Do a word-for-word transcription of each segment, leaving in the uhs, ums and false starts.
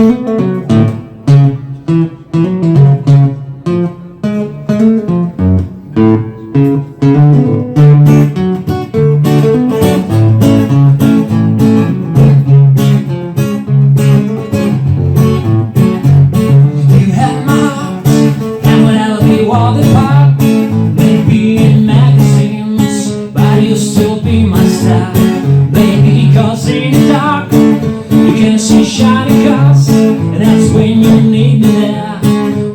You had my heart, and whenever we walk apart, maybe in magazines, but you'll still be my star. Maybe 'cause in the dark you can see shining cars, and that's when you need me there.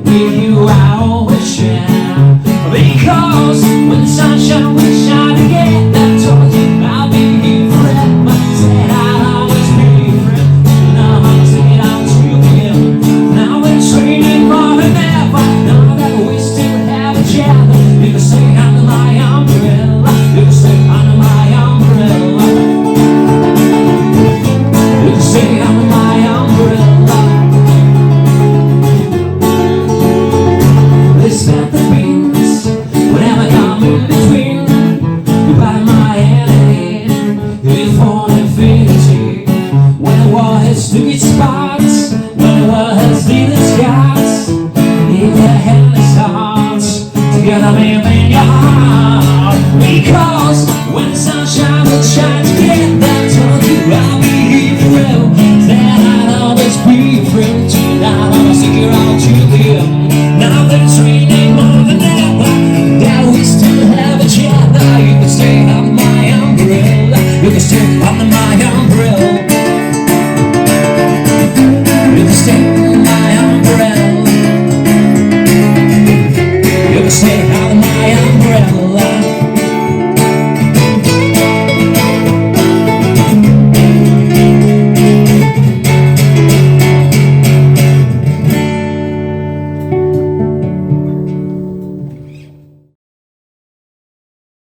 With you I always share. Because when the sunshine will shine again, I told you I'll be here forever. Said I'll always be your friend. Now I'm singing out to you again. Now it's raining more than ever. Now that we still have each other, you can stay under my umbrella. You can stay under my umbrella. You can stay under my umbrella. It's not the beans, whatever come in between. You bite my hand, if for infinity. When the war has took its spots, when the war has leave its scars, in the hand is hearts. Together we made your heart. Because when the sunshine will shine together, I told you I'll be here forever. That I'll always be your friend. I'll always stick around to the end. Now that it's raining more than ever, that we still have each other. You can stay under my umbrella. You can stay under my umbrella.